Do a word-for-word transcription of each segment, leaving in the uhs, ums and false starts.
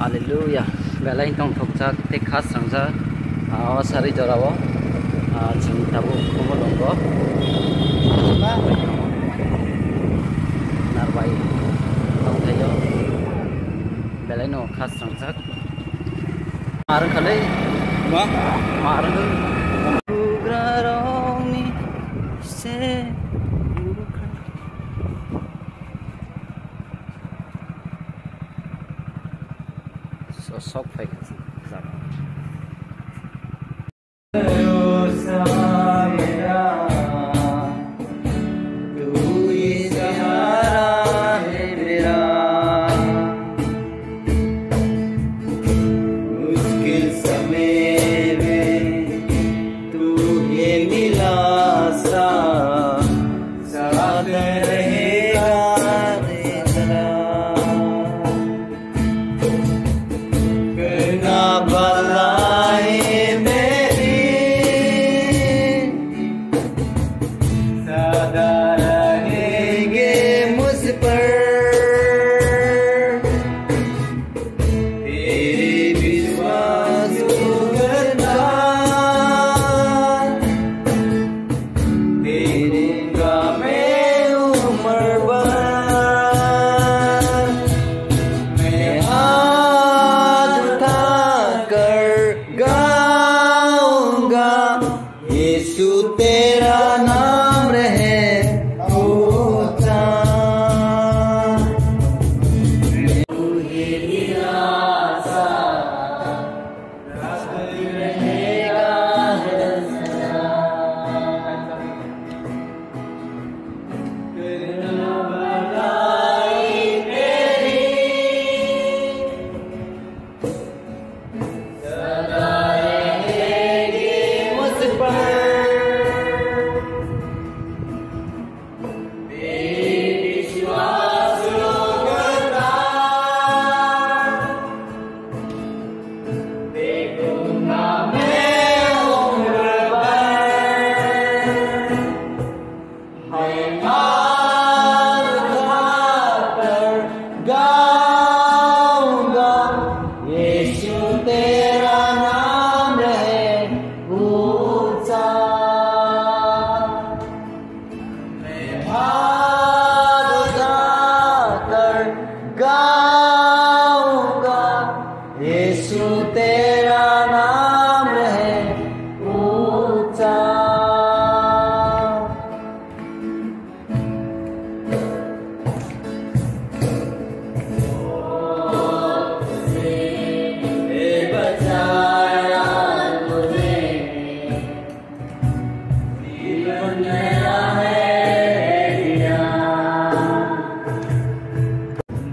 Hallelujah. Belai tongthokjak tei kha srangjak, ah, o sari jorao, ah, chwng tabuk Khumulwngo narbai tongthaio. Belai no kha srangjak. Marwng khalai. Ma? Marwng. Bugrarokni se. So, sok phai kha jaga. मुश्किल समय में तू ही मिला सा साथ रहेगा मेरा। करना भलाई मेरी सदा रहेंगे मुझ पर। तेरे विश्वास को करता देखूंगा मैं उम्र भर। मैं हाथ उठाकर गाऊंगा, यीशु तेरा नाम रहे ऊंचा। गाऊंगा, यीशु तेरा नाम रहे ऊंचा। मैं हाथ उठाकर गाऊंगा, यीशु तेरा नाम रहे ऊंचा।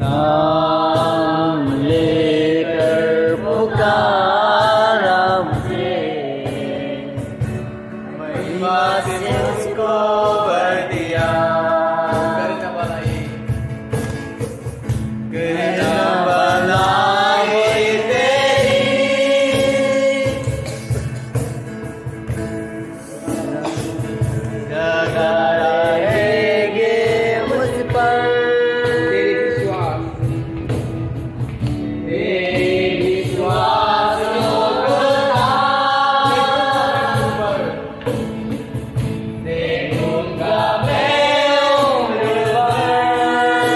नाम लेकर पुकारा मुझे, महिमा से उसको भर दिया। करने वाला ही, करने वाला ही तेरी सदा रहेंगे मुझ पर। तेरे विश्वास, तेरे विश्वास को करता देखूंगा मैं उम्र भर।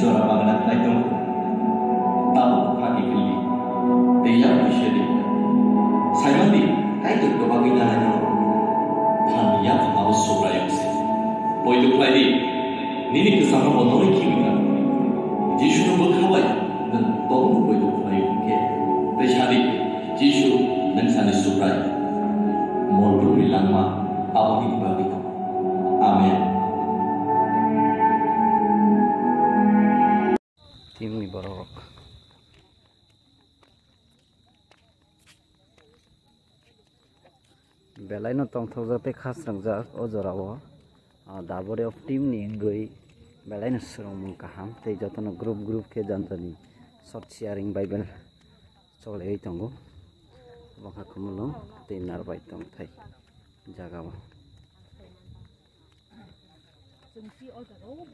Jora bagna khlai tongo. Tabuk kha kiphildi. Tei yak khe sedi. Saimandi, Kaitor kwbangwi nanai no. Phalni yaphang abo Subraiyung se. Poito khlaidi. Nini kwchangno bo norwi khibiga. Jisuno bwkha bai nwng tongno poito khlaio hwnkhe. Tei sadi, Jisu nwng sani Subrai. Morphurni langma abo nini bagwi no. Amen. Team ni borok rok. Belai no tongthokjak tei khasrangjak o jora o. Ah, the body of team ni wngwi belai no swrwngmung kaham tei jotono group group khe jani jani short sharing Bible. Choliwi tongo. Bwkha khumulwng tei narwbai tongthai jaga o. Tin borok.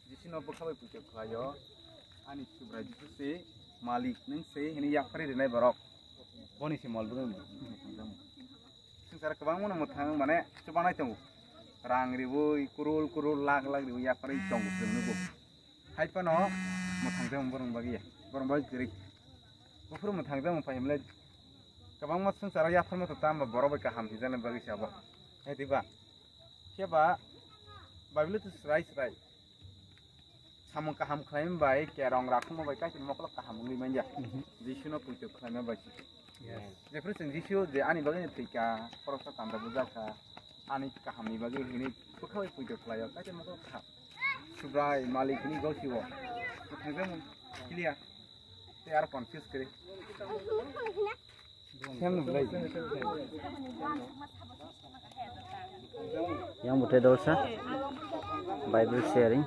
Jisino bwkha bai puja khlaio, ani Subrai Jisu se malik nwng se hini yapharwi rwnai borok. Boni se mol bwgwi mwthang tangjamu. Swngcharo kwbangma no mwthang mane chubanai tongo. Rang riwi kurul kurul lakh lakh riwi yapharwi tongo chwng nugo. Hai phano mwthang tangjamu borok bagwi ya. Borok bagwi kwrwi. Buphuru mwthang tangjamu phai hwnle kwbangma swngcharo yapharma to tamo borok bai kaham hinjaknai bagwi se abo. Hai diba? Khe ba Bible to srai srai. Samung kaham khlaima bai, kerong rakhuma bai, kaisa mokolo kaham wngwi manya. Mhm. Jisuno puito khlaima bai se. Yes. Jephru chwng Jisu je ani bagwi thwikha, khorosa tanda bujakha, ani kahamni bagwi hwnwi bwkha bai puito khlaio, kaisa mokolo kaham. Subrai, malik hwnwi gosiwo. Thangjamu clear. Tei aro confuse kwrwi. Yang butai dolsa Bible sharing.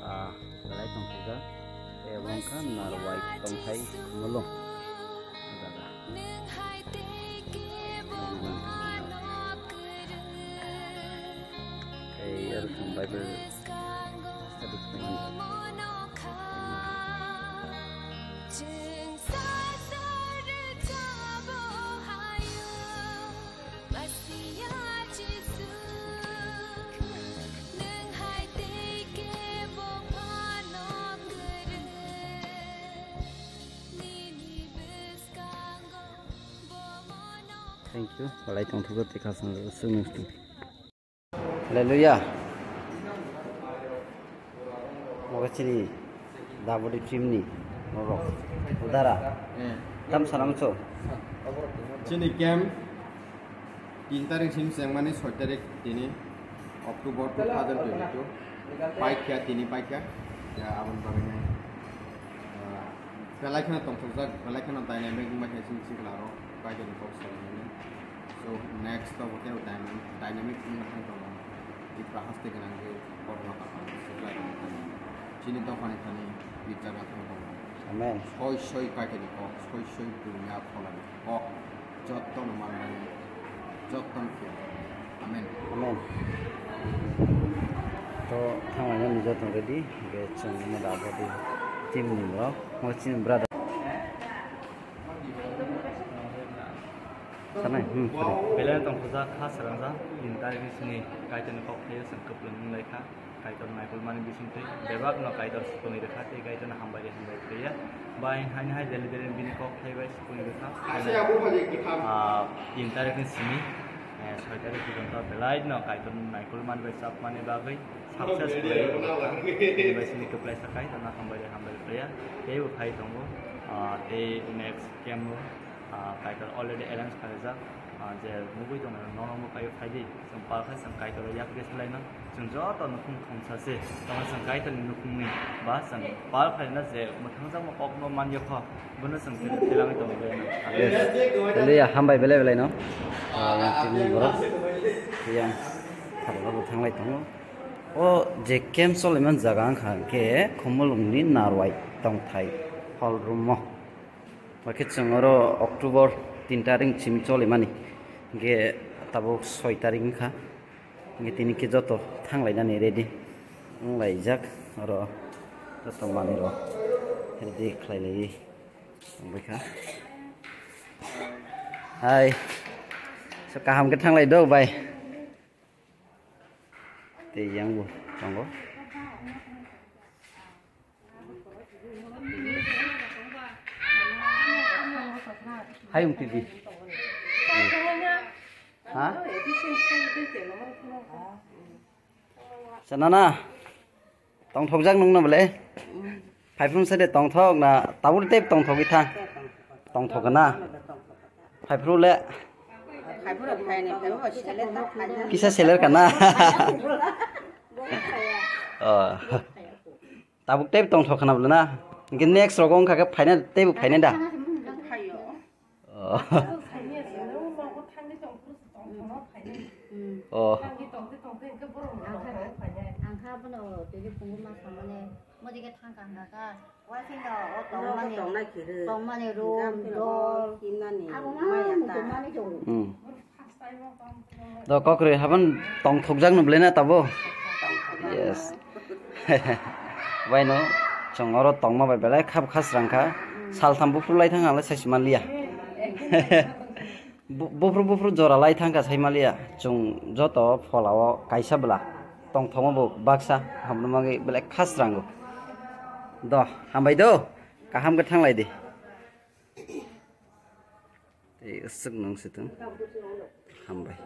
Ah, belai tongthokjak. Tei abo wngkha narwai tongthai mulung. Tei aro chwng Bible study khlaimani. Thank you. Belai tongthokjak tei khasang sung nung sung. Hallelujah. Obo chini Dabodi team ni borok. Udara. Eh. Tam sanam cho. Chini camp tin tarik sim sengmani soi tarik tini October two thousand twenty-two. Paikya tini paikya. Ya abon bagwi nai. Ah, belai kheno tongthokjak, belai kheno dynamic wngbai khe chini sikla rok. Kaitor ni kok salai mani. So, next to bo khe dynamic, dynamic wngwi thang tongo. Tipra haste gwnangwi kormo kaham suklai rok thani. Chini dophani thani girja gathang tongo. Amen. Soi soi Kaitor ni kok, soi soi buini a phola ni kok. Jottono manmani, jottono phiya. Amen. Amen. To thanglaina ni joto ready, be chwng mo da body team ni bro, mo chini brother. Sanai, hmm, sorry. Belai tongthokjak kha srangjak, tin tarik ni sini Kaitor ni kok khaio chwng kwplwng wng lai kha, Kaitor naikolmani bisingtwi bebak no Kaitor sukuni rwkha tei Kaitor no hambai rwi hambai rwya. Bai haino hai jeli jeli bini kok khlai bai sukuni rwkha. Ah, tin tarik ni simi, eh, soi tarik porjonto belai no Kaitor naikolmani bai chapmani bagwi success khlai rwkha. Bini bai sini kwplai sa Kaitor no hambai rwi hambai rwya. Tei bo phai tongo, ah, tei next camp o. Ah, Kaitor already arrange khaijak, ah, je nugwi tongmani nono mwkhai phaidi, chwng pal khai chwng Kaitor yak khe salaino, chwng joto nukhung khungsa se, tongma chwng Kaitorni nukhungni ba chwng pal khaina je mwthangjakma kokno manya kho, bono chwng twi-, twilangwi tongwi baino. Yes. Hallelujah, hambai belai belai no. Ah, tini borok yang thabar bo thanglai tongo. O je camp choliman jaga wngkha hwnkhe Khumulwngni Narwai tongthai Hall room o. Bakhe chwng oro October tin tarik simi cholimani. Hingke tabuk soi tarik wngkha. Hingke tini khe joto thanglainani ready wnglaijak. Oro joto manwirok ready khlailaiwi tongbaikha. Hai. So kaham khe thanglai do bai. Tei yang bo tongo. Hayung T V. Ha? Sanana. Tongthokjak nungno bole. Phaiphrum sade tongthok na tabuk tei tongthogwi thang. Tongthok na. Phaiphru le. Kisa seler kana. Oh. Tabuk tei tongthok khana bole na. Hingke next rogo wngkha khe phaina tei bo phaina da. Oh. Oh. Ang kha bono twi pungu ma samane. Modi khe thang kha hwnkha kha. Waising no o tongmani, tongmani room, dol. Abo ma tongmani tongo. Hmm. Do kokri haban tongthokjak no belai na tabo. Yes. Bai no chwng oro tongma bai belai khab khasrang kha. Saltham buphuru lai thang ang le saichima liya. Bu-, buphuru buphuru jora lai thang kha saima liya. Chwng joto phola o kaisa bwla tongthokma bo baksa hamno mangwi belai khasrango. Do hambai do kaham khe thanglai di. Tei aswk nung se tong. Hambai.